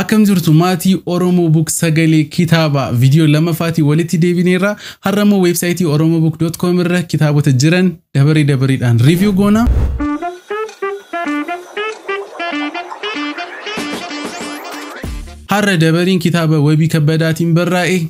Akkam jirtu maatii Oromoo Book sagalee kitaaba viidiyoo lammaffaatii walitti deebineerra. Har'a immoo weebsaayitii oromobook.com irra kitaabota jiran dabaree dabareedhaan review goona. Har'a dabareen kitaaba Wabii Kabbadaatiin barraa'e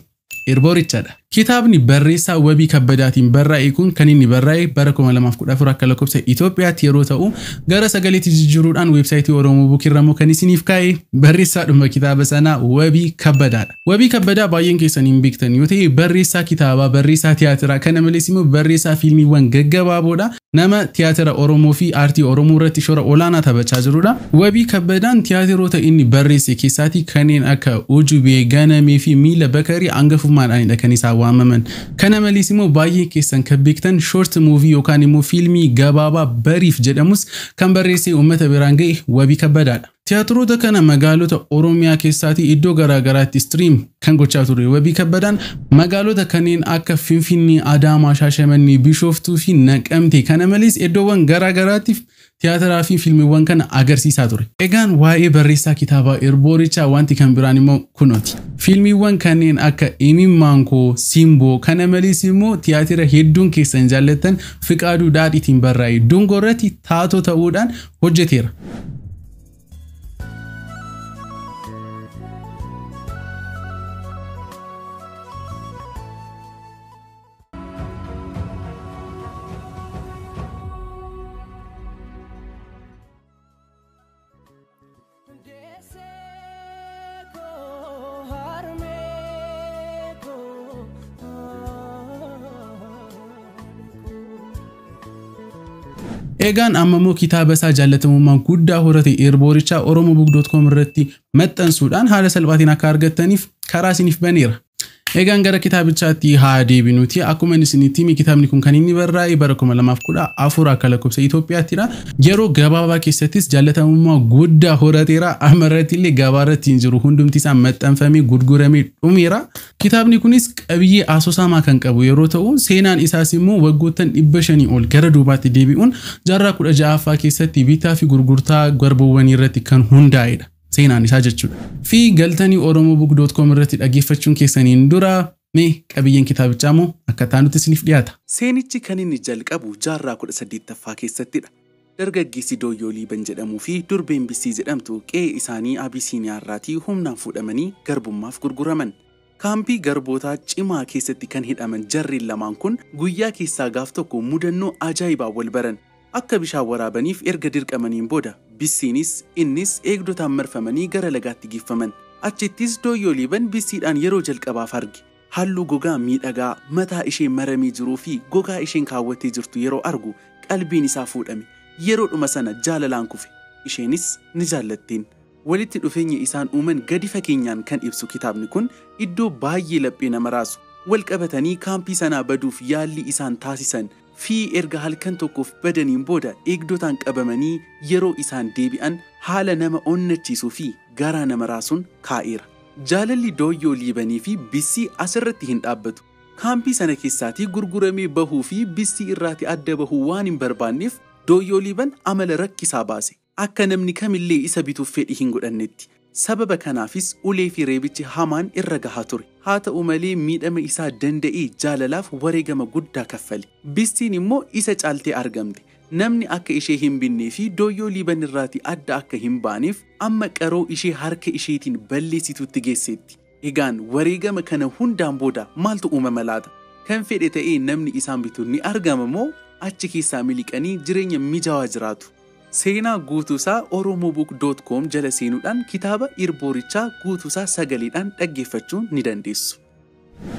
Irboorichadha. Kitaabni barreessaa Wabii Kabbadaatiin barraa'e kun kan inni barraa'e bara 2014 akka lakkoofsa Itoophiyaatti yeroo ta'u, gara sagaleetti jijjiiruudhaan weebsaayitii Oromoo Book irra immoo kan isiniif kaa'e barreessaadhuma kitaaba sanaa Wabii Kabbadaadha. Wabii Kabbadaa baay'een keessan hin beektan yoo ta'e, barreessaa kitaabaa, barreessaa tiyaatiraa, kana malees immoo barreessaa fiilmiiwwan gaggabaaboodha. Nama tiyaatira Oromoo fi aartii Oromoo irratti shoora olaanaa taphachaa jirudha. Wabii Kabbadaan tiyaatiroota inni barreesse keessaatii kanneen akka Ujubee, Ganamee fi Miila Bakarii hangafummaadhaanidha kan isaan waamaman. Kana malees immoo baay'ee keessan kan beektan short movie yookaan immoo fiilmii gabaabaa Bariif jedhamus kan barreessee uummata biraan ga'e Wabii Kabbadaadha. Tiyaatiroota kana magaalota Oromiyaa keessaatii iddoo garaagaraatti stream kan gochaa ture Wabii Kabbadaan magaalota kanneen akka Finfinnee, Adaamaa, Shaashamannee, Bishooftuu fi Naqamtee kana malees iddoowwan garaagaraatti tiyaatiraa fi fiilmiiwwan kana agarsiisaa ture. Egaan waa'ee barreessaa kitaabaa Irboorichaa wanti kan biraan immoo kunooti. Fiilmiiwwan kanneen akka Imimmaan Koo, Simboo kana malees immoo tiyaatira hedduun keessan jaallattan Fiqaaduu Daadhiitiin barraa'e Dungoo irratti taatoo ta'uudhaan hojjeteera. Egaan amma immoo kitaaba isaa jaallatamummaa guddaa horate Irboorichaa oromobook.com irratti maxxansuudhaan haala salphaatiin akka argattaniif karaa isiniif baneera. Egaan gara kitaabichaatti haa deebinuti. Akkuma isinitti hime, kitaabni kun kan inni barraa'e bara 2014 akka lakkoofsa Itoophiyaattidha. Yeroo gabaabaa keessattis jaallatamummaa guddaa horateera. Amma irratti illee gabaa irratti hin jiru. Hundumti isaa maxxanfamee gurguramee dhumeera. Kitaabni kunis qabiyyee asoosamaa kan qabu yeroo ta'u, seenaan isaas immoo waggoottan 500 ol gara duubaatti deebi'uun jaarraa 16ffaa keessatti bittaa fi gurgurtaa garboowwanii irratti kan hundaa'edha. Seenaan isaa jechuudha. Fi galtanii oromobook.com irratti dhaggeeffachuun keessaniin dura mee qabiyyeen kitaabichaa immoo akka taanutti isiniif dhiyaata. Seenichi kan inni jalqabu jaarraa 18ffaa keessattidha. Dargaggeessi Dooyyoo Liiban jedhamuu fi durbeen Bissii jedhamtu qe'ee isaanii Abisiiniyaarraatii humnaan fuudhamanii garbummaaf gurguraman. Kaampii garbootaa cimaa keessatti kan hidhaman jarreen lamaan kun guyyaa keessaa gaaf tokko mudannoo ajaa'ibaa wal baran. Akka bishaan waraabaniif erga dirqamaniin booda Bissiinis innis eegdotaan marfamanii gara lagaatti geeffaman. Achittis Dooyyoo Liiban Bissiidhaan yeroo jalqabaaf arge. Halluu gogaa miidhagaa mataa ishee maramee jiruu fi gogaa isheen kaawwattee jirtu yeroo argu qalbiin isaa fuudhame. Yeroodhuma sana jaalalaan kufe. Isheenis ni jaallatteen. Walitti dhufeenya isaan uuman gadi fageenyaan kan ibsu kitaabni kun iddoo baay'ee laphee nama raasu. Wal qabatanii kaampii sanaa baduuf yaalli isaan taasisan fi erga halkan tokkoof badaniin booda eegdotaan qabamanii yeroo isaan deebi'an haala nama onnachiisuu fi garaa nama raasuun kaa'eera. Jaalalli Dooyyoo Liibanii fi Bissii asirratti hin dhaabbatu. Kaampii sana keessaatii gurguramee bahuu fi Bissii irraati adda bahuu waan hin barbaanneef Dooyyoo Liiban amala rakkisaa baase. Akka namni kamillee isa bituuf fedhii hin godhannetti. Sababa kanaafis ulee fi reebichi hamaan irra gahaa ture. Haa ta'u malee miidhama isaa danda'ee jaalalaaf wareegama guddaa kaffale. Bissiin immoo isa caaltee argamte. Namni akka ishee hin binnee fi Dooyyoo Liiban irraati adda akka hin baaneef amma qaroo ishee harka isheetiin balleessitutti geesseetti. Egaan wareegama kana hundaan booda maaltu uumama laata? Kan fedhe ta'ee namni isaan bitu ni argama moo achi keessaa miliqanii jireenya mijaawaa jiraatu? Seenaa guutuusaa oromobook.com jala seenuudhaan kitaaba Irboorichaa guutuusaa sagaleedhaan dhaggeeffachuu ni dandeessu.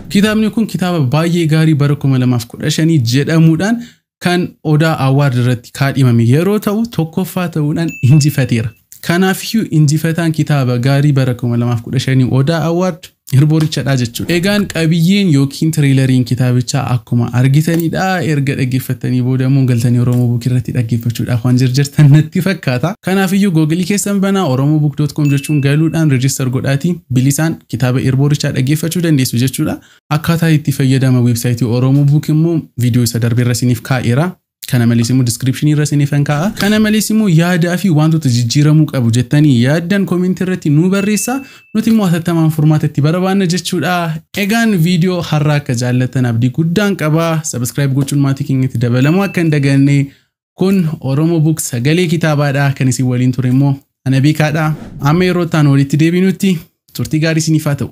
Kitaabni kun kitaaba baay'ee gaarii bara 2015 jedhamuudhaan kan Odaa Award irratti kaadhimame yeroo ta'u, tokkoffaa ta'uudhaan injifateera. Kanaafiyyuu injifataan kitaaba gaarii bara 2015 Odaa Award Irboorichadha jechuudha. Egaan qabiyyeen yookiin tireelariin kitaabichaa akkuma argitanidha. Erga dhaggeeffattanii booda immoo galtanii Oromoo Book irratti dhaggeeffachuudhaaf waan jirtan natti fakkaata. Kanaafiyyuu Googilii keessan banaa, oromobook.com jechuun galuudhaan register godhaatii bilisaan kitaaba Irboorichaa dhaggeeffachuu dandeessu jechuudha. Akkaataa itti fayyadama weebsaayitii Oromoo Book immoo viidiyoo isa darbeerra isiniif kaa'eera. Kana malees immoo description irra isiniifan kaa'a. Kana malees immoo yaadaa fi wantoota jijjiiramuu qabu jettanii yaaddan comment irratti nu barreessaa. Nuti immoo hatattamaan furmaata itti barbaanna jechuudha. Egaan viidiyoo har'aa akka jaallattan abdii guddaan qaba. Subscribe gochuun maatii keenyatti dabalamuu akka hin daganne. Kun Oromo Book sagalee kitaabaadha. Kan isin waliin ture immoo ana beekaadha. Amma yeroo ta'an walitti deebinutti turtii gaarii isiniif haa ta'u.